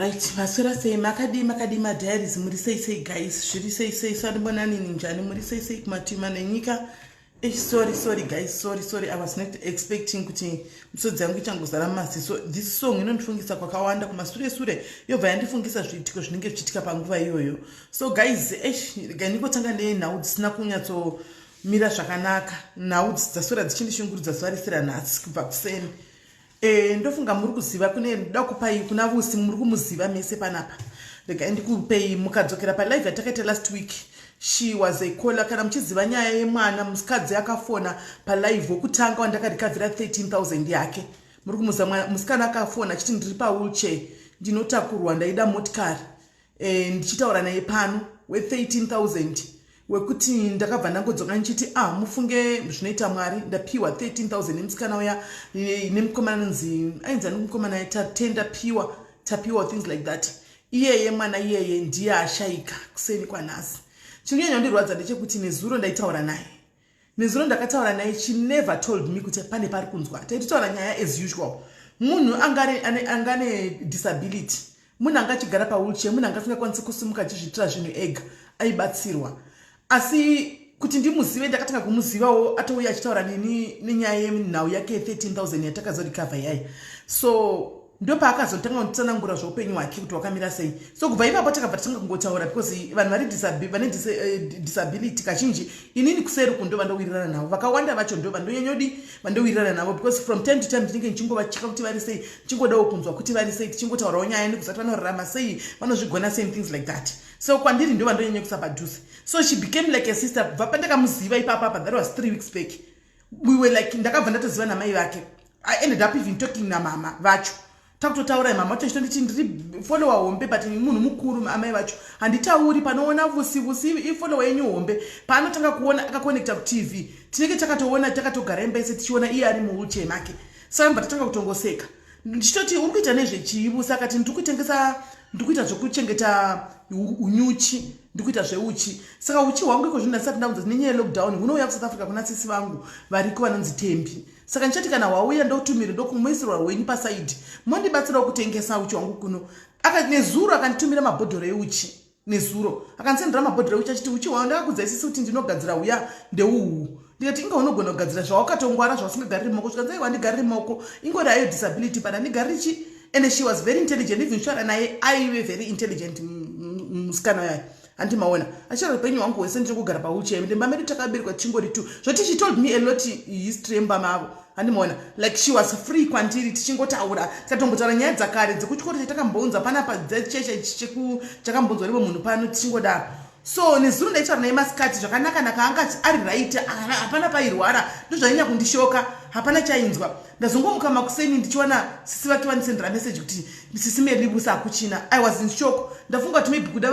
Right, maswera sei makadii makadii madiaries muri sei sei guys zviri sei sei sanibonani ninjani muri sei sei kumatima nenyika. Sorry, sorry guys, sorry, sorry. I was not expecting kuti misodzi yangu ichangozara mumaziso. This song inondifungisa kwakawanda kumasure sure, yobva yandifungisa zviitiko zvinenge zvichiitika panguva iyoyo. So guys, eish, regai ndingotanga nenhau dzisina kunyatsomira zvakanaka, nhau dzaswera dzichindishungurudza zuva rese ranhasi kubva kuseni. Ndofunga muri kuziva kune ndoda kupai kuna Vusi, muri kumuziva mese panapa. Regai ndikupei, mukadzokera palive yatakaita last week, she was a caller. Kana muchiziva nyaya yemwana musikadzi akafona palive wokutanga wandakarecover 13,000 yake, muri kumuziva musikana akafona achiti, "Ndiri pawheelchair, ndinotakurwa, ndaida motikari." Ndichitaura naye pano we13,000 wekuti ndakabva ndangodzoka ndichiti, "Ah, mufunge zvinoita Mwari, ndapiwa 13,000 nemusikana uya nemukomana anonzi, ainzi ani mukomana, Tatenda Piwa, Tapiwa, things like that." Iyeye mwana iyeye ndiye ashayika kuseni kwanhasi. Chinonyanya kundirwadza ndechekuti nezuro ndaitaura naye, nezuro ndakataura naye, she never told me kuti pane pari kunzwa. Taitotaura nyaya as usual. Munhu angane disability, munhu anga achigara pawheelchair, munhu anga asingakwanisi kusimuka achizviitira zvinhu ega, aibatsirwa. Asi kuti ndimuzive, ndakatanga kumuzivawo atouya achitaura neni nenyaya yenhau yake ye13,000 yatakazorecover yai. So ndopaakazotanga kunditsanangura zveupenyu hwake kuti hwakamira sei. So kubva ipapo takabva tatanga kungotaura, because vanhu vane disability kazhinji, inini kuseri uku ndo vandowirirana navo vakawanda vacho, ndo vandonyanyodi vandowirirana navo, because from time to time ndinenge ndichingovacheka kuti vari sei, ndichingodawo kunzwa kuti vari sei, tichingotaurawo nyaya nekuzati vanorarama sei, vanozvigona sei, things like that. So kwandiri ndo vandonyanya kusa padhuze. So she became like a sister kubva pandakamuziva ipapapa. That was 3 weeks back. We were like, ndakabva ndatoziva namai vake. I ended up even talking namama vacho, takutotaura. Mama vacho chitonditi, "Ndiri follower hombe," but munhu mukuru amai vacho. "Handitauri panoona Vusi. Vusi ifollower yenyu hombe." Paanotanga kuona akaconnecta kuTV, tinenge takatoona, takatogara imba ese tichiona iye ari muwheelchair make. Saka mbva tatanga kutongoseka. Ndichitoti, "Uri kuita nezvechii, Vusi?" Akati, "Ndiri kutengesa, ndiri kuita zvekuchengeta unyuchi, ndiri kuita zveuchi. Saka uchi hwangu iko zvino ndasati ndaudza nenyaya yelockdown, hunouya kuSouth Africa kuna sisi vangu variko vanonzi Tembi. Saka ndichati kana hwauya ndotumire, ndokumuisirwa hwenyu paside, mondibatsirawo kutengesa uchi hwangu kuno." Nezuro akanditumira mabhodhoro euchi. Nezuro akandisendera mabhodhoro euchi achiti, "Uchi hwangu ndakakudza isisi kuti ndinogadzira uya ndeuhu." Ndikati, "Inga unogona kugadzira zvawakatongwara, zvausingagariri maoko." Zvikanzi, "Aiwa, handigariri maoko, ingori hayo disability, but handigariri chi." And she was very intelligent. Even shara naye aive very intelligent musikana uyayo. Handimaona achitaura, "Upenyu hwangu hwese ndiri kugara pawheelchair. Ndemba medu takaberekwa tichingori two." Zvoti she told me a lot history yemba mavo. Handimaona like she was free kwandiri, tichingotaura, tikatombotaura nyaya dzakare dzekuchikoro chatakambonzwa panapa, dzecheche chakambonzwa rimwe munhu pano, tichingodaro. So nezuro ndaitaura naye masikati zvakanaka-naka, anga ari right, hapana pairwara. Ndozvainya kundishocka, hapana chainzwa. Ndazongomuka makuseni ndichiona sisi vake vandisendera message kuti sisi Melly, Vusi hakuchina. I was in shock. Ndafunga kuti maybe kuda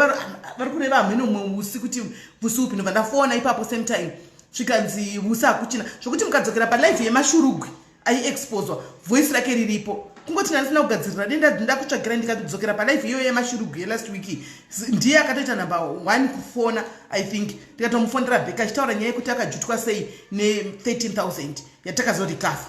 vari kureva hamene umwe Vusi, kuti Vusi upi. Ndobva ndafona ipapo same time, zvikanzi Vusi hakuchina. Zvokuti mukadzokera palive yemashurugwi aiexposwa, voice rake riripo. Kungoti ndandisina kugadzirira denda, ndakutsvagira. Ndikadzokera palive iyoyo yemashurugwi yelast week, ndiye akatoita number one kufona, I think. Ndikatomufonera back achitaura nyaya yekuti akajutwa sei ne13,000 yatakazorecover.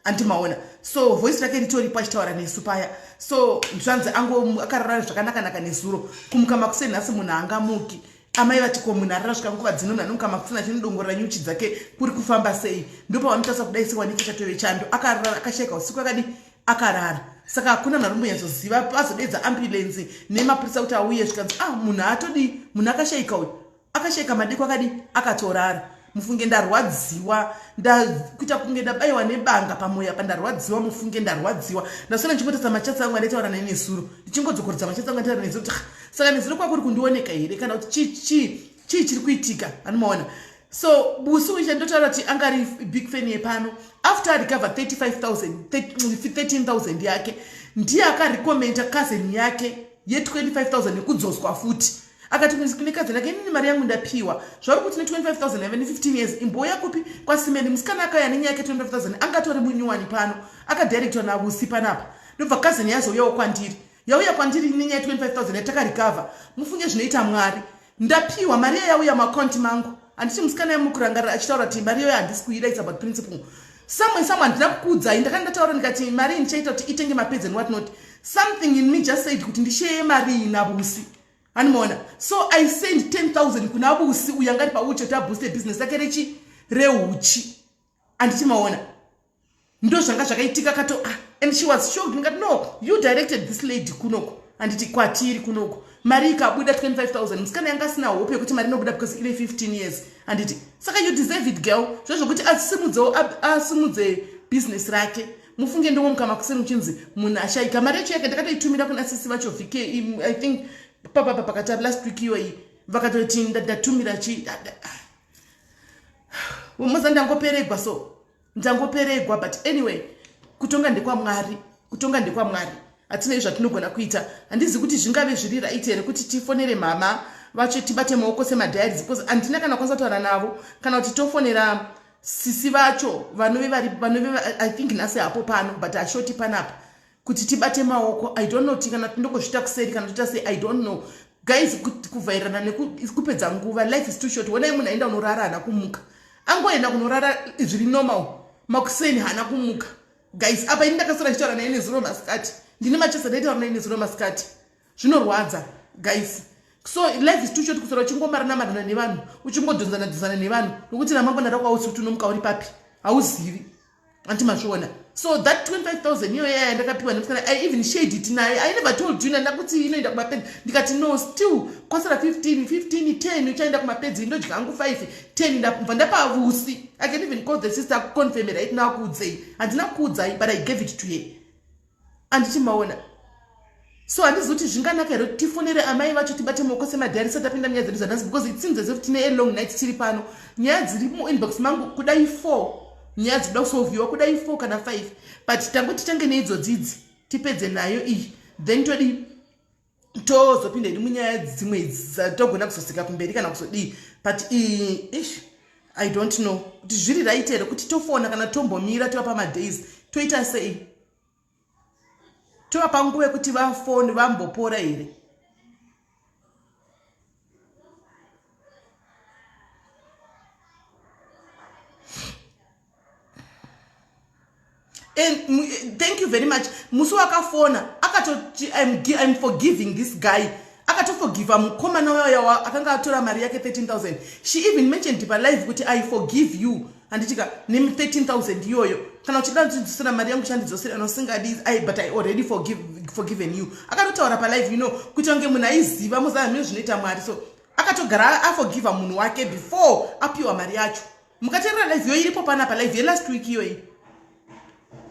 Andimaona, so voice rake ritoripo achitaura nesu paya. So zvanzi ango akarara zvakanaka-naka nezuro. Kumuka makuseni nhasi munhu angamuki. Amai vati, "Ko munhu arara svika nguva dzino, munhu anomuka makuseni achinodongorera nyuchi dzake, kuri kufamba sei?" Ndopavanotarisa kudai sewanike chatove chando. Akarara, akashayika usiku, akadi akarara. Saka hakuna munhu arimbonyatsoziva. Pazodedza ambulensi nemapurisa kuti auye, zvikanzi, "Ah, munhu atodi, munhu akashayika uyu, akashayika madeko, akadi akatorara." Mufunge ndarwadziwa, kuita kunge ndabayiwa nebanga pamwoyo apa. Ndarwadziwa, mufunge, ndarwadziwa. Ndaswera ndichingotadza machats angu andaitaura naye nezuro, ndichingodzokorodza machats angu andaitaura nezuro kuti, "Ah, saka nezuro kwakuri kundioneka here, kana kuti chii chii chiri kuitika?" Anomaona. So Busi uyu chandotaura kuti anga ari big fan yepano. After arecover 35,000, 13,000 yake, ndiye akarecommenda cousin yake ye25,000 nekudzoswa futi. Akati kune cousin yake, "Inini mari yangu ndapiwa, zvauri kuti ne25,000 yave ne15 years, imboya kupi kwasimeni." Musikana akauya nenyaya yake 25,000, angatori munyuwani pano, akadirectwa naVusi panapa. Ndobva cousin yazouyawo kwandiri, yauya kwandiri nenyaya ye25,000 yatakarecover. Mufunge zvinoita Mwari, ndapiwa mari iyo, yauya muakaunti mangu. Handiti musikana yamukurangarira achitaura kuti, "Mari iyoyo handisi kuida, it's about principle." Samwe samwe handina kukuudzai, ndakanga ndataura ndikati mari iyi ndichaita kuti itenge mapads and what not. Something in me just said kuti ndisheye mari iyi naVusi. Handimaona. So I send 10,000 kuna Vusi uyu angari pauche kuti abooste business yake rechi Reuchi, handiti maona ndo zvanga zvakaitika kato. Ah, and she was shocked. Ndikati, "No, you directed this lady kunoko, handiti, kwatiri kunoko." Mari ikabuda 25 000. Musikana yanga asina hope yekuti mari inobuda because ine 15 years, handiti? Saka you deserve it, girl. Zvezvokuti asimudzewo, asimudze business rake. Mufunge, ndomomuka makuseni uchinzi munhu ashayika. Mari yacho yake ndakatoitumira kuna sisi vacho vk, I think papapa pakati last week iyoyi. Vakatoti ndatumira chi moza. Ndangoperegwa, so ndangoperegwa. But anyway, kutonga ndekwamwari, kutonga ndekwamwari. Hatinei zvatinogona kuita. Handizi kuti zvingave zviri right here kuti tifonere mama vacho, tibate maoko semadiaries, because handina kana kwanisa kutaura navo, kana kuti tofonera sisi vacho vanove vari vanove, I think nhasi hapo pano, but ashoti panapa kuti tibate maoko. I don't know ti kana tindongozvita kuseri kana toita sei, I don't know, guys. Kuvhairirana nekupedza nguva. Life is too short. Onai munhu aenda unorara, haana kumuka. Angoenda kunorara zviri normal, makuseni haana kumuka, guys. Apa ini ndakasara ndichitaura naye nezuro masikati. Ndine machesa ndaitaura naye nezuro masikati. Zvinorwadza, guys. So life is too short kusara uchingomarana marana nevanhu, uchingodhonzana dhonzana nevanhu, nokuti ramangwana rako hausi kuti unomuka uri papi, hauzivi, anti mazviona? So that 25 000 iyoyo yaya ndakapiwa nemusikana, I even shared it naye. I never told you nandakuti inoenda kumapedzi. Ndikati, "No, still kwasara 15 15 10, uchaenda kumapedzi, ndodya hangu 5 10." Ndabva ndapavusi. I can even call the sister akuconfirm right now. Akuudzei, handina kuudzai, but I gave it to her, anditi maona? So handizi kuti zvinganaka here kuti tifonere amai vacho, tibate maoko semadhari, tisati tapinda munyaya dzedu dzanhasi, because it seems as if tine a long night tiri pano. Nyaya dziri muinbox mangu kudai 4, nyaya dzinoda kusolviwa kudai 4 kana 5, but tangoti titange neidzodzidzi, tipedze nayo iyi, then todi tozopinda hedu munyaya dzimwe dzatogona kuzosika kumberi kana kuzodii. But ish, I don't know kuti zviri right here kuti tofona kana tombomira, tovapa madays, toita sei, tovapa nguva yekuti vafoni vambopora here? And thank you very much. Musi wakafona akatoti, I'm forgiving this guy." Akatoforgiva mukomana uyoyo akanga atora mari yake 13 000. She even mentioned palive kuti, "I forgive you," handitika, ne13 000 iyoyo. "Kana uchida kundidzosera mari yangu, chandidzosera nosingadi, but I already forgiven you." Akatotaura palive, kuita kunge munhu aiziva muzaa mino zvinoita Mwari. So akatogara aforgiva munhu wake before apiwa mari yacho. Mukateerera live iyo iripo panapa, live yelast week iyoyi,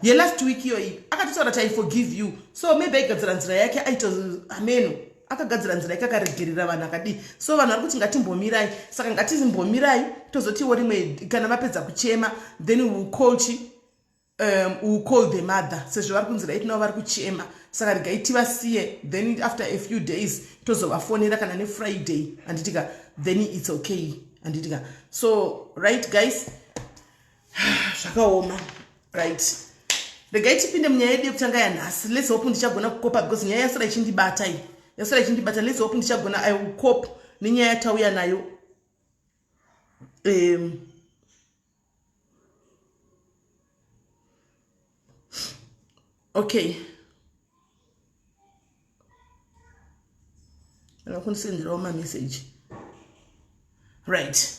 yelast week iyoyi, akatotaura kuti, "I forgive you." So maybe aigadzira nzira yake, aito ameno akagadzira nzira yake, akaregerera vanhu akadii. So vanhu vari kuti ngatimbomirai. Saka ngatimbomirai, tozotiwo rimwe kana vapedza kuchema, then we will call chi we will call the mother, sezvo vari kunzi right now vari kuchema. Saka regai tivasiye, then after a few days tozovafonera kana nefriday, handitika? Then it's okay, handitika? So right, guys, zvakaoma. Right, regai tipinde munyaya yedu yekutanga yanhasi. Let's hope ndichagona kucopa, because nyaya yasara ichindibata iyi, yasara ichindibata. Let's hope ndichagona, I will cope nenyaya yatauya nayo. Okay, kundisenderawo mameseji. Right,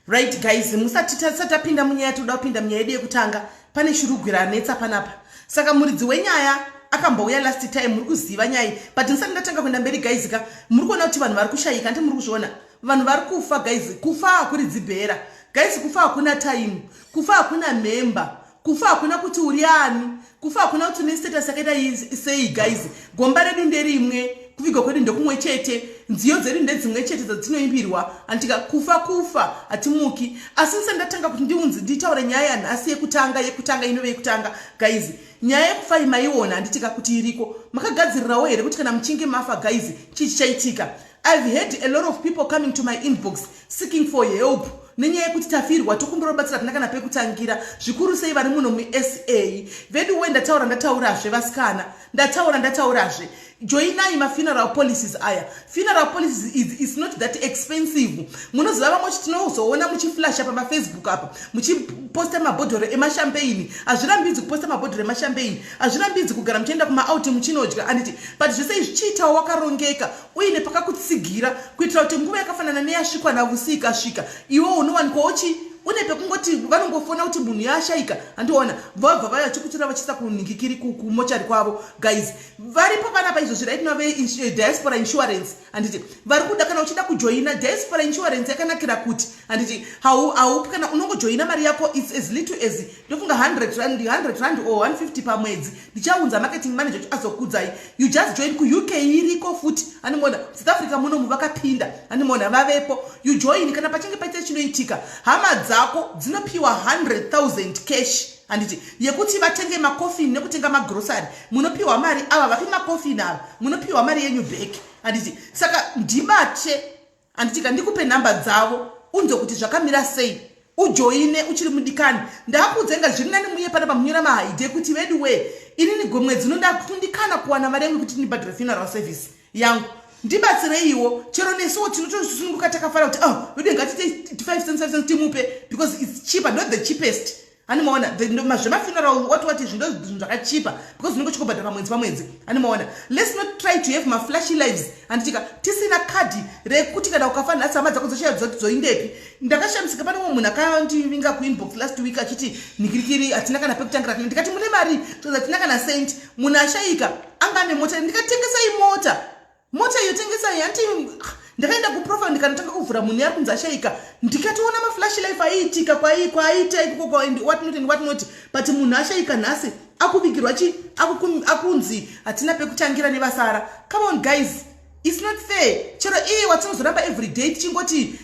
right guys, musati tapinda munyaya, toda kupinda munyaya yedu yekutanga. Pane shurugwi ranetsa panapa. Saka muridzi wenyaya akambouya last time, muri kuziva nyaya. But ndisati ndatanga kuenda mberi, guys ka, muri kuona kuti vanhu vari kushayika, nditi muri kuzviona? Vanhu vari kufa, guys. Kufa hakuridzi bhera, guys. Kufa hakuna time, kufa hakuna memba, kufa hakuna kuti uri ani, kufa hakuna kuti une status yakaita sei. Guys, gomba redu nderimwe, kuvigwa kwedu ndekumwe chete, nziyo dzedu ndedzimwe chete dzatinoimbirwa, andika? Kufa kufa, hatimuki. Asi ndisati ndatanga kuti ndiunzi nditaure nyaya yanhasi yekutanga, yekutanga inove yekutanga, guys, nyaya yekufa maiona, handitika, kuti iriko? Makagadzirirawo here kuti kana muchinge mafa, guys, chii chichaitika? I've had a lot of people coming to my inbox seeking for help nenyaya yekuti tafirwa, tokumbira rubatsiro, hatina kana pekutangira, zvikuru sei vari muno muSA. Vedu we, ndataura, ndataurazve, vasikana, ndataura, ndataurazve. Joinai mafuneral policies aya. Funeral policies is not that expensive. Munoziva vamwe kuti tinozoona muchiflasha pamafacebook apa, muchiposta mabhodhoro emashampeini. Hazvirambidzi kuposta mabhodhoro emashampeini, hazvirambidzi kugara muchienda kumaouti muchinodya, anditi? But zvese izvi chiitawo wakarongeka, uine pakakutsigira, kuitira kuti nguva yakafanana neyasvikwa naVusi ikasvika, iwe unowanikwawo chi une pekungoti vanongofona kuti munhu yaashaika, handiona? Vabva vaya vachikutora vachiisa kunhingikiri kumochari kwavo. Guys, varipo panapa izvozvi right now vediaspora insurance, handiti? Vari kuda kana uchida kujoina diaspora insurance, yakanakira kuti, handiti, haupi kana unongojoina mari yako, it's as little as, ndofunga, 100 rand, 100 rand or 150 pamwedzi. Ndichaunza marketing manager kuti azokudzai. You just join. KuUK iriko futi, hanimona? South Africa munomu vakapinda, hanimona? Vavepo. You join, kana pachinge paita chinoitika, hama dzako dzinopiwa 100 000 cash, handiti, yekuti vatenge makofini nekutenga magrosari. Munopiwa mari, ava vapi makofini ava, munopiwa mari yenyu back, handiti? Saka ndibate, handiti ka, ndikupe nhamba dzavo, unzwe kuti zvakamira sei, ujoine uchiri mudikani. Ndaakudzenga zviri nani muye panapa munyora mahaidhe kuti vedu we, inini gomwedzi unondakundikana kuwana mari yangu yekuti ndibhadhire funeral service yangu, ndibatsireiwo. Chero nesuwo tinotosununguka takafara kuti, oh, vedu, ngatite 5 cents, 5 cents timupe, because it's cheaper, not the cheapest, animaona? Zvemafuneral, what izvi ndo zvinhu zvakachipa, because unenge uchingobhadhara pamwedzi pamwedzi, animaona? Let's not try to have maflashy lives, handitika, tisina kadhi rekuti kana ukafa nhasi, hama dzako dzochaya dzoti dzoindepi. Ndakashamisika, pane umwe munhu akandivinga kuinbox last week achiti, "Nhikirikiri, hatina kana pekutangira." Ndikati, "Mune mari?" Tozi, "Hatina kana cent." Munhu ashayika anga ane mota. Ndikatengesai mota, mota iyo tengesai. Hanti ndakaenda kuprofile, ndikanotanga kuvhura munhu yari kunzi ashayika, ndikatoona maflash life aiitika kwaiita ikoko, what not and what not. But munhu ashayika nhasi akuvigirwa chi akunzi hatina pekutangira nevasara. Come on, guys, it's not fair. Chero iye watinozoramba everyday tichingoti,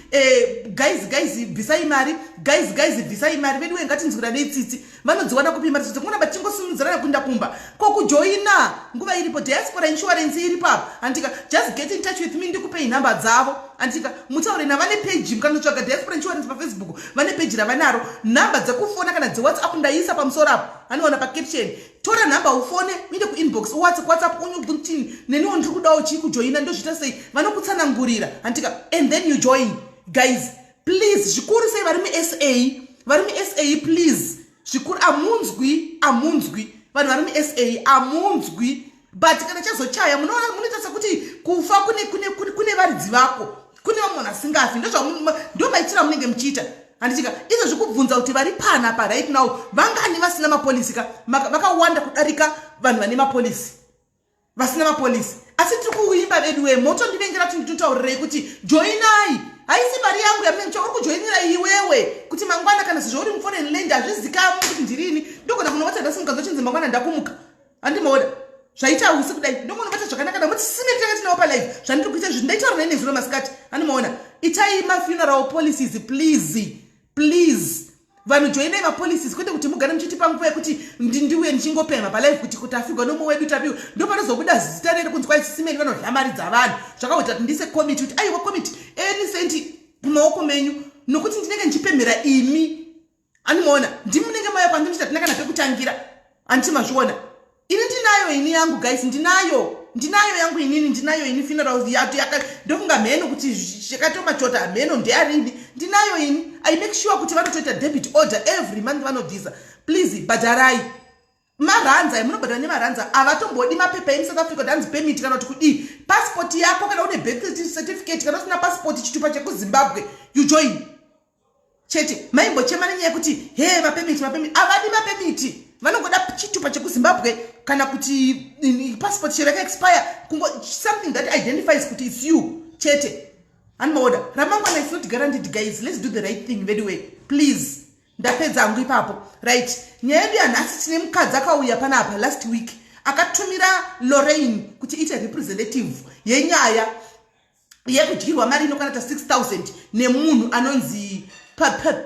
"Guys, guys, bvisai mari, guys, guys, bvisai mari." Veduwe, ngatinzwiranei tsitsi. Vanodziwana kupi mari? Tsitsi tingosimudzirana kuenda kumba kokujoina nguva iripo. Diaspora insurance iripo apa, andika? Just get in touch with me, ndikupei nhamba dzavo, andika? Mutaure navane peji. Mukanotsvaga diaspora insurance pafacebook, vane peji ravanaro. Nhamba dzekufona kana dzewhatsapp ndaisa pamusoro apo, anoona pacaption. Tora nhamba ufone, uinde kuinbox, WhatsApp, unyubvutini, "Neniwo ndiri kudawo chii kujoina, ndozviita sei?" Vanokutsanangurira, handika? And then you join. Guys, please, zvikuru sei vari muSA, vari muSA, please, zvikuru. Amunzwi, amunzwi, vanhu vari muSA, amunzwi. But kana chazochaya, munoona munoita sekuti kufa kune varidzi vako, kune vamwe vanhu asingafi. Ndo maitiro amunenge muchiita, handitika? Izvo zvikubvunza kuti vari panapa right now vangani vasina mapolisi ka? Vakawanda kudarika vanhu vane mapolisi, vasina mapolisi. Asi tiri kuimba vedu we, motondivengera kuti nditotaurirei kuti joinai. Haisi mari yangu yamunenge uri kujoinira iwewe, kuti mangwana kana sezvo uri muforeign land, hazvizikamwi kuti ndirini. Ndogona kunovata nhasi, mukazochinzi mangwana ndakumuka, handimaona zvaita usi kudai, ndongonovata zvakanaka. Namuti simeni tanga tinawo palive zvandiri kuita izvi, ndaitaura nai nezuro masikati, handimaona? Itai mafuneral policies, please, please. Vanhu, joinai mapolicies, kwete kuti mugare muchitipa nguva yekuti ndiuye ndichingopema palive kuti afigwa nomwe wedu, tapiwa. Ndo panozobuda zita reri kunzi kwaisisimeni vanodya mari dzavanhu. Zvakaita kuti ndise komiti kuti, aiwa, komiti, any cent mumaoko menyu, nokuti ndinenge ndichipemhera imi, andimaona? Ndimunenge mauya kwandinoita, tina kana pekutangira, handiti mazviona? Ini ndinayo ini yangu, guys, ndinayo, ndinayo yangu inini, ndinayo ini funeral yato yaka. Ndofunga mheno kuti zvakatomachota mheno ndeyarini. Ndinayo ini. I make sure kuti vanotoita debit order every month, vanobvisa. Please, bhadharai maranza emunobhadhara nemaranza. Havatombodi mapepa emuSouth Africa kuti hanzi permit kana kuti kudii. Pasipoti yako, kana une birth certificate, kana usina pasipoti, chitupa chekuZimbabwe, you join chete. Maimbochema nenyaya yekuti he, mapermit, mapermit. Havadi mapermit, vanongoda chitupa chekuZimbabwe kana kuti passport chero yakaexpire, kungo something that identifies kuti it's you chete, handimaoda? Ramangwana is not guaranteed, guys. Let's do the right thing very way, please. Ndapedza hangu ipapo. Right, nyaya yedu yanhasi, tine mukadzi akauya panapa last week, akatumira Lorraine kuti ite representative yenyaya yekudyirwa mari inokwana ta 6000 nemunhu anonzi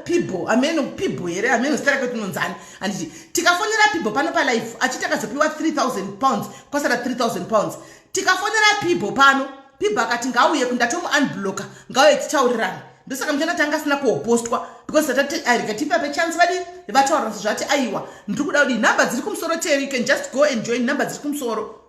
Pibo. Ameno Pibo here? Ameno zita rake tinonzani, handiti? Tikafonera Pibo pano palive achiti akazopiwa £3000, kwasara £3000. Tikafonera Pibo pano, Pibo akati ngauye, kundatomuunblocka, ngauye titaurirane. Ndosaka muchiona tanga asina kuhopostwa, because tatati arega tipape chance vadi vataurira zvati, "Aiwa, ndiri kuda kudii." Nhamba dziri kumusoro teri, you can just go and join. Nhamba dziri kumusoro,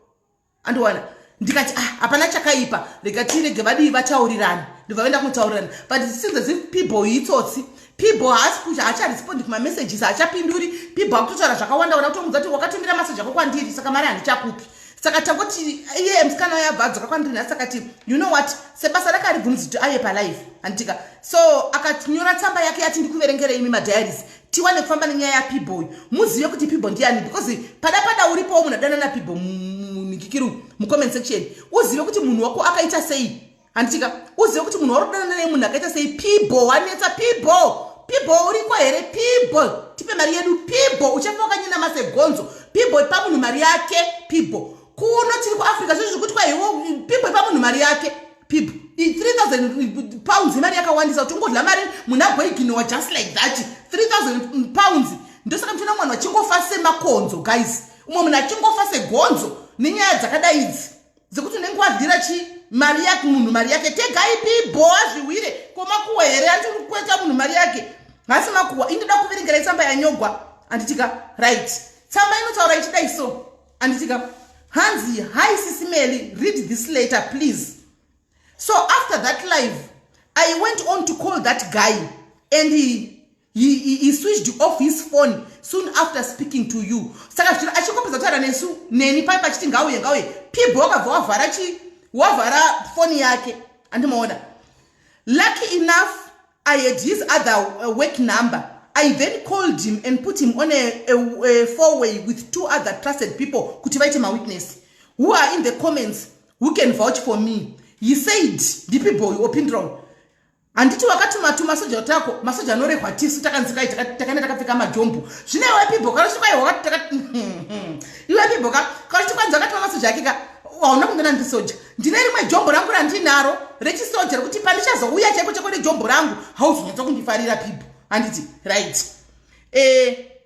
andiwana Ndikati, "Ah, hapana chakaipa, rega tirege vadii vataurirana." Ndobva vaenda kunotaurirana, but it seems as if People itsotsi. People haasi kuti haacharespondi kumamessages, haachapinduri. People akutotaura zvakawanda wanda, kutomudza kuti wakatumira maseji ako kwandiri, saka mari handichakupi. Saka tangoti iye musikana wayabva adzoka kwandiri nhasi, akati, "You know what?" Sebasa rake haribvumidzi kuti aye palive, handitika? So akatinyora tsamba yake yati ndikuverengere imi madiaries, tiwane kufamba nenyaya yaPboy, muzive kuti Pbo ndiani, because pada pada uripowo munhu adana naPbo munhikikiru mucomment section. Uzive kuti munhu wako akaita sei, handitika? Uzive kuti munhu wauri kudanana naye munhu akaita sei. Pbo wanetsa. Pbo, Pbo, uriko here? Pbo, tipe mari yedu. Pbo, uchafa wakanyina masegonzo. Pbo, ipa munhu mari yake. Pbo, kuno tiri kuAfrica, zvezvi zvikuti kwaiwo. Pbo, ipa munhu mari yake. Pbo, £3000 imari yakawandisa kuti ungodla mari munhu agoignowa just like that. £3000. Ndosaka muchiona mwana achingofa semakonzo, guys. Umwe munhu achingofa segonzo nenyaya dzakadai idzi, dzekuti unenge wadlira chi mari yake, munhu mari yake. Tegai Pbo azviwire komakuwa here? Andiri kukweta munhu mari yake, hasi makuwa. Indoda kuverengerai tsamba yanyogwa, handitika? Right, tsamba inotaura ichidai so, handitika? Hanzi, "Hi Sis Melly, read this letter please. So after that live I went on to call that guy and he switched off his phone soon after speaking to you." Saka zviro achingopedza kutaura nesu neni pai pachiti ngauye, ngauye, Pibho wakabva wavhara chi wavhara foni yake, andimaona? "Lucky enough I had his other work number. I then called him and put him on a four way with two other trusted people kuti vaite mawitness who are in the comments, who can vouch for me. He said," ndiPboy opindura, "Handiti wakatuma masoja tako, masoja anorehwa tisu takanzikai takaenda takapfeka majombo. Zvino iwe Pibho, kana uchiti iwe Pibho ka, kana uchiti kwanzi wakatuma masoja ake ka, hauna kundona ndisoja. Ndine rimwe jombo rangu randinaro rechisoja rekuti pandichazouya chaiko chaiko nejombo rangu, hauzonyatsa kundifarira, Pibho, handiti?" Right.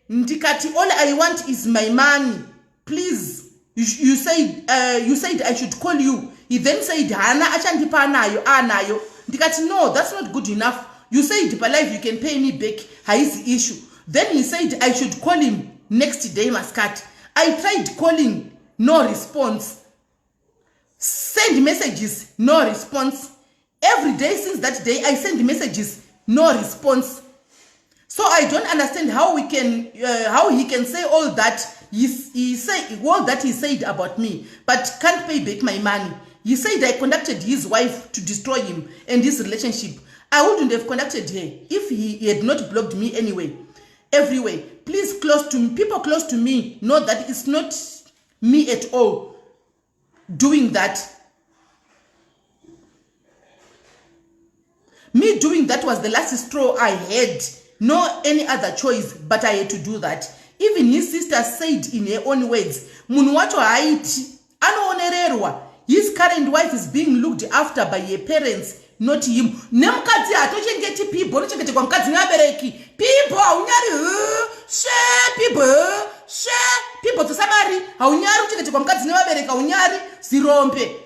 Ndikati, "All I want is my money, please. You said I should call you. He then said hana achandipa anayo anayo. Ndikati, 'No, that's not good enough. You said palive you can pay me back, haizi issue.' Then he said I should call him next day maskati. I tried calling, no response. Send messages, no response. Every day since that day I send messages, no response. So I don't understand how he can say all that he say all that he said about me but can't pay back my money. He said I contacted his wife to destroy him and his relationship. I wouldn't have contacted her if he had not blocked me anyway, everywhere. Please, close to people close to me know that it's not me at all doing that. Me doing that was the last straw. I had no any other choice, but I had to do that. Even his sister said in her own words, munhu wacho haaiti, anoonererwa. His current wife is being looked after by her parents, not him. Nemukadzi hatochengeti Pibho, nochengetekwa mukadzi nevabereki. Pibho, haunyari? She Pibho, she Pibho, dzosa mari. Haunyari kuchengetekwa mukadzi nevabereki? Haunyari, zirombe.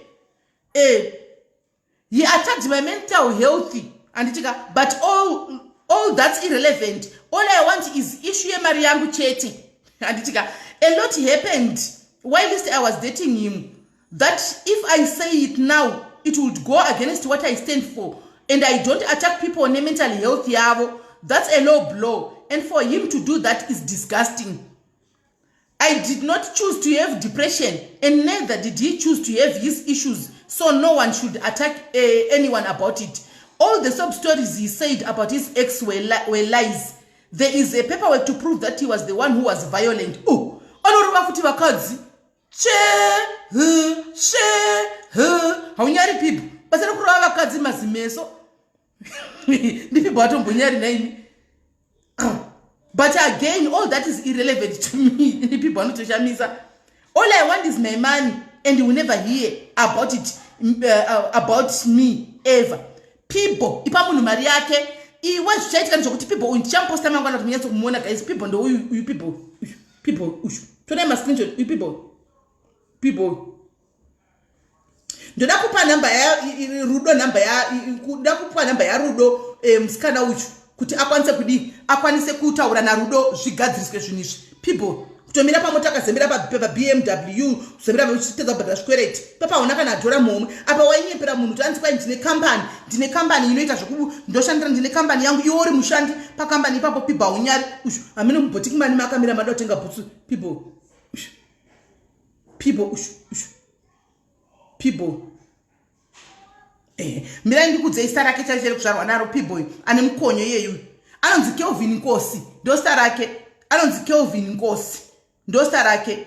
He attacked my mental health, anditika? But all that's irrelevant. All I want is issue yemari yangu chete, anditika? A lot happened whilst I was dating him that if I say it now, it would go against what I stand for, and I don't attack people nemental health yavo. That's a low blow, and for him to do that is disgusting. I did not choose to have depression, and neither did he choose to have his issues, so no one should attack anyone about it. All the sob stories he said about his ex were lies. There is a paperwork to prove that he was the one who was violent." Oh, anorova futi vakadzi. Che h she h, haunyari Pibho? Basa rekurova vakadzi mazimeso ndiPibho atombonyari naini. But again, all that is irrelevant to me. Ndipibho anotoshamisa. "All I want is my money, and you will never hear about it about me ever. Pibho, ipa munhu mari yake. Iwe, zvichaitika ndezvokuti Pibho uyu ndichamuposta mangwana kuti munyatso kumuona, guys. Pibho ndouyu, uyu Pibho uyu, Pibho uyu. Tonai mascreenshot. Uyu Pibho, Pibho. Ndoda kupa nhamba yaRudo, nhamba kuda kupa nhamba yaRudo, musikana uchu, kuti akwanise kudii, akwanise kutaura naRudo, zvigadziriswe zvinhu izvi. Pibho Kutomira pamota akazembera paBMW, kuzembera uchitedza kubhadhara zvikwereti. Papa hauna kana dhora muhomwe. Apa wainyepera munhu kuti anzi kwai ndine kambani, ndine kambani inoita zvoku, ndoshandira, ndine kambani yangu. Iwe uri mushandi pakambani ipapo. People, haunyari. Ushu hamene mubhotiki mani makamira mada kutenga bhutsu. People, ushu, people, ushu, ushu, people. Mirai ndikudzei zita rake chacho cheri kuzvarwa naro. Pboy ane mukonyo iyeyu anonzi Kelvin Nkosi, ndo zita rake. Anonzi Kelvin Nkosi, ndo zita rake.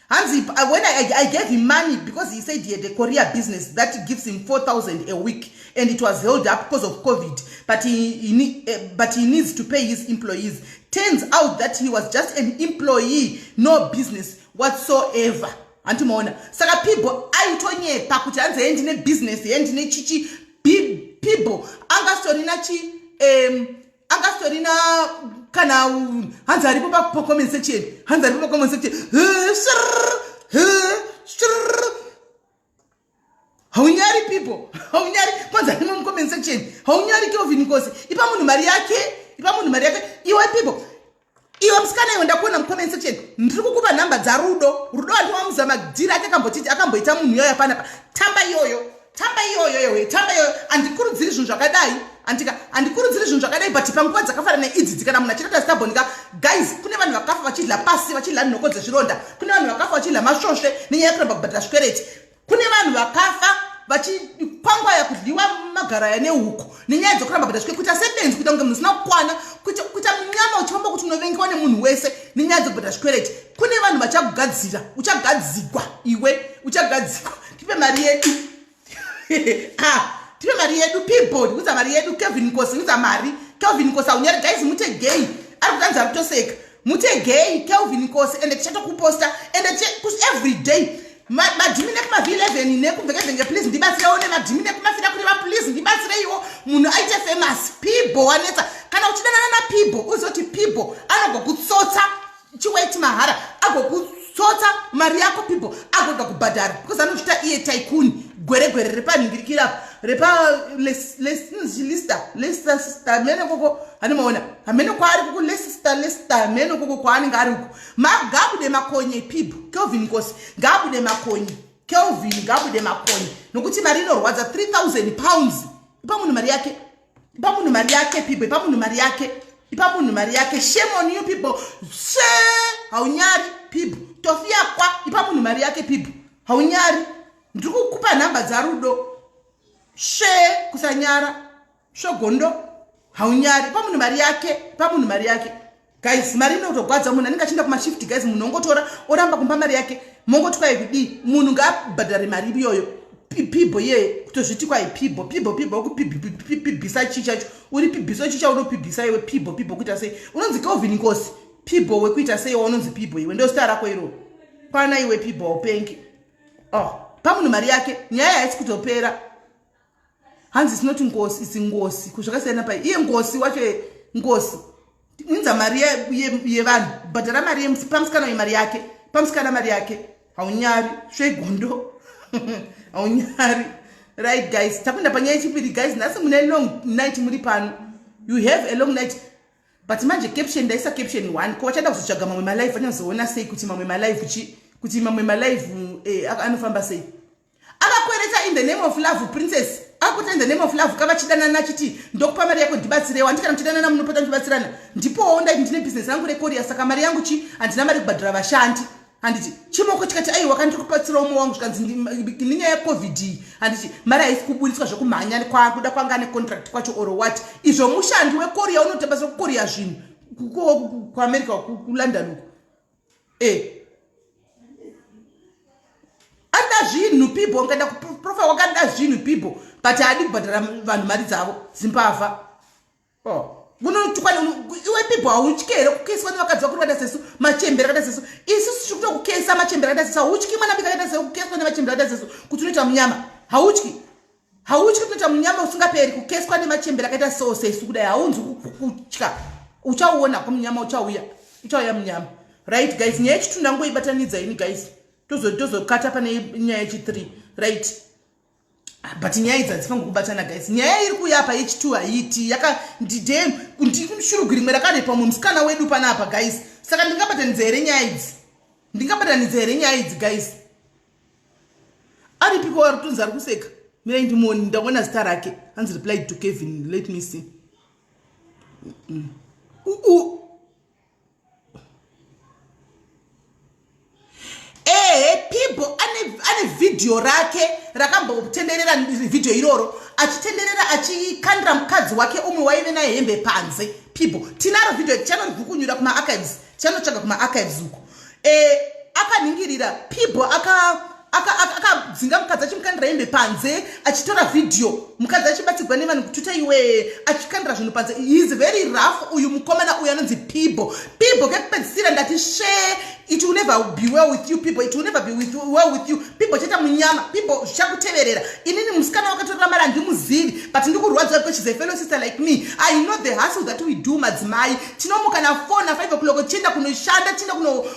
Hanzi when I gave him money because he said he had a courier business that gives him 4000 a week and it was held up because of COVID, but he needs to pay his employees. Turns out that he was just an employee, no business whatsoever. Handimaona. Saka people aitonyepa kuti hanzi he ndine business, he ndine chichi. People angasitorina chi angasitorina kana. Hanzi aripo pacomment section, hanzi aripo pacomment section. Haunyari people, haunyari. Kwanzi arimo mucomment section. Haunyari, Kelvin Nkosi. Ipa munhu mari yake, ipa munhu mari yake. Iwe people, iwe musikana iwe, ndakuona mucomment section. Ndiri kukupa nhamba dzaRudo. Rudo handiwamuza madhiri ake akambotiti akamboita munhu iyoyo panapa. Tamba iyoyo, tamba iyoyo, iwe tamba iyoyo. Handikurudziri zvinhu zvakadai, andika handikurudziri zvinhu zvakadai, but panguva dzakafanana neidzidzi, kana munhu achirata stubborn ka, guys, kune vanhu vakafa vachidla pasi, vachidla nhoko dzezvironda. Kune vanhu vakafa vachidla masvosve nenyaya yekuramba kubhadhara zvikwereti. Kune vanhu vakafa vachikwangwaya kudyiwa magaraya nehuku nenyaya dzekuramba kubhadhara zvikwereti. Kuita sebenzi, kuita kunge munhu usina kukwana, kuita munyama uchifamba kuti unovengiwa nemunhu wese nenyaya dzekubhadhara zvikwereti. Kune vanhu vachakugadzira. Uchagadzigwa iwe, uchagadzigwa. Tipe mari yedu. Ah, tipe mari yedu people, udza mari yedu. Kevin Nkosi, udza mari. Kelvin Nkosi, aunyari. Guys, mutegei ari kutanzi ari kutoseka. Mutegei Kelvin Nkosi, ende tichatokuposta ende every day. Madhimi nekumav11 nekumvekevhenge, please ndibatsirewo. Nemadhimi nekumafira kureva, please ndibatsireiwo munhu aite famous. People wanetsa. Kana uchidanana naPibo, uzoti Pibo anogokutsotsa chiweti mahara, agokutsotsa mari yako. Pibo agoga kubhadhara because anochita iye tycoon, gweregwere repanhingirikirapo repa Leicester, Leicester hamene koko. Handimaona hamene kwaari kuku Leicester, Leicester hamene koko kwaanenge ari uko. Magabude makonye Pibo. Kelvin Nkosi ngaabude makonye. Kelvin ngaabude makonye nokuti mari inorwadza, £3000. Ipa munhu mari yake, ipa munhu mari yake people, ipa munhu mari yake, ipa munhu mari yake. Shame on you people. She haunyari people, tofiya kwa. Ipa munhu mari yake people, haunyari. Ndiri kukupa nhamba dzaRudo. She kusanyara, svogondo, haunyari. Ipa munhu mari yake, ipa munhu mari yake. Guys, mari inotogwadza. Munhu anenge achienda kumashift, guys, munhu ongotora oramba kumba mari yake. Mongoti kwai kudii? Munhu ngaabhadhare mari iyoyo. Pibo iyeye kutozviti kwai pibo, pibo, pibo kupibhisa chii chacho? Uri pibhiso chii chaunopibhisa iwe? Pibo, pibo kuita sei? Unonzi Kelvin Nkosi, pibo wekuita sei? Waunonzi pibo iwe, ndo zita rako iro. Kwana iwe pibo, upengi. Oh, pamunhu mari yake, nyaya haisi kutopera. Hanzi sinoti Ngosi isi Ngosi kuzvakasiyana pai? Iye Ngosi wacho, Ngosi unza mari yevanhu, bhadhara mari pamusikana uyu, mari yake, pamusikana mari yake. Haunyari, svegondo, haunyari. Right guys, tapinda panyaya yechipiri. Guys, nhasi mune long night muri pano. You have a long night. But manje caption, ndaisa caption one. Ko vachada kuzotsvaga mamwe malive, vanyazoona sei kuti mamwe malive chi, kuti mamwe malive anofamba sei? Akakwereta in the name of love. Princess akakwereta in the name of love. Kavachidanana achiti ndokupa mari yako, ndibatsirewo. Handi kana muchidanana munopota muchibatsirana. Ndipowo ndaiti ndine bhizinesi rangu recourier, saka mari yangu chi, handina mari yekubhadhara vashandi, handiti? Chimoko chikati aiwa, kandiri kubatsira umwe wangu. Zvikanzi nenyaya yeCOVID iyi, handiti, mari haisi kuburitswa zvekumhanya kuda kwanga necontract kwacho or what. Izvo mushandi wecourier unotamba sekucourier zvinhu kuAmerica, kuLondon uko. Anoda zvinhu people. Ungaenda kuprofile wakanoda zvinhu people, but haadi kubhadhara vanhu mari dzavo. Zimbavha. Oh, unotukwa iwe people. Hautyi here kukeswa nevakadzi vakuru vakaita sesu, machembere akaita sesu? Isusu tiri kutokukesa machembere akaita sesu. Hautyi mwana bika akaita sesu kukeswa nemachembere akaita sesu kuti unoita munyama? Hautyi, hautyi kunoita munyama usingaperi kukeswa nemachembere akaita so sesu kudai? Haunzi kutya. Uchauona ko munyama uchauya, uchauya munyama. Right guys, nyaya yechitu ndangoibatanidza ini guys, tozokata pane nyaya yechi3. Right, but nyaya idzi hadzifangi kubatana guys. Nyaya iri kuuya apa yechi2 haiti yaka ndidem. Ndishurugwi rimwe rakarepa mumwe musikana wedu panapa, guys. Saka ndingabatanidza here nyaya idzi? Ndingabatanidza here nyaya idzi, guys? Aripiko ari kutonzi ari kuseka? Mirai ndimuoni, ndaona zita rake, hanzi replied to Kevin. Let me see. Ehe, Pibo ane vhidhiyo rake rakambotenderera, vhidhiyo iroro achitenderera achikandira mukadzi wake umwe waive naye hembe panze. Pibo tinaro vhidhiyo, tichanorivhukunyura kumaarchives, tichanotsvaga kumaarchives uko. Akaningirira Pibo akadzinga mukadzi achimukandira hembe panze, achitora vhidhiyo, mukadzi achibatsirwa nevanhu kututa iwe, achikandira zvinhu panze. Is very rough uyu mukomana uyu anonzi Pibo. Pibo, kekupedzisira ndati sve, it will never be well with you, people. It will never be well with you, people. Chaita munyama, people, zvichakuteverera. Inini musikana wakatorera mari handimuzivi, but ndikurwadziwa because she's a fellow sister like me. I know the hustle that we do. Madzimai tinomuka na4 na5 o'clock, tichienda kunoshanda, tichienda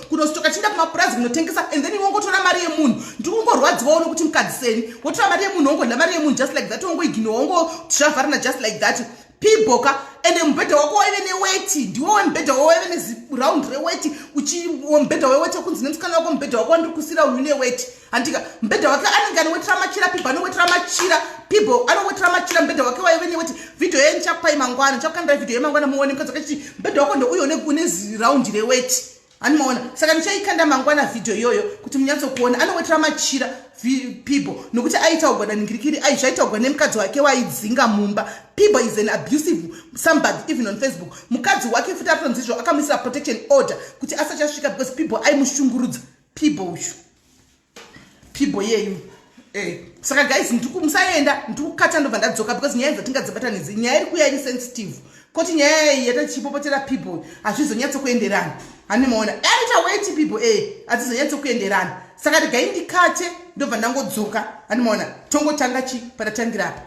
kunostoka, tichienda kumapurazi kunotengesa, and then wongotora mari yemunhu. Ndikungorwadziwawo nokuti mukadzi seni wotora mari yemunhu, wongodla mari yemunhu just like that, wongoignore, wongotravharana just like that. Piboka, ende mubhedha wako waive neweti, ndiwo wemubhedha wako waive neziraundi reweti, mubhedha weweti wekunzi nemusikana wako, mubhedha wako wandiri kusira uyu neweti, handika? Mubhedha wake anenge anowetera machira. Pibo anowetera machira, Pibo anowetera machira. Mubhedha wake waive neweti. Vhidhiyo ye ndichakupai mangwana, ndichakukandira vhidhiyo yemangwana muone mukadzi wakachiti mubhedha wako ndouyo une ziraundi reweti, handimaona? Saka ndichaikanda mangwana vhidhiyo iyoyo kuti munyatsokuona anowetera machira Pibo, nokuti aitaugwa naningirikiri, zvaitaugwa nemukadzi wake waidzinga mumba. Pibo is an abusive somebody, even on Facebook. Mukadzi wake futi atonzizvo akamuisira protection order kuti asachasvika because Pibo aimushungurudza. Pibo uyu, Pibo yeyu. Saka guys, musaenda, ndikukata, ndobva ndadzoka, because nyaya dzatingadzibatanidzi, nyaya iri kuya iri sensitive, koti nyaya iyi yatachipopotera people hazvizonyatsokuenderana, handimaona? Anoita weti people, hadzizonyatsokuenderana. Saka regai ndikate, ndobva ndangodzoka, handimaona? Tongotanga chi patatangira apa.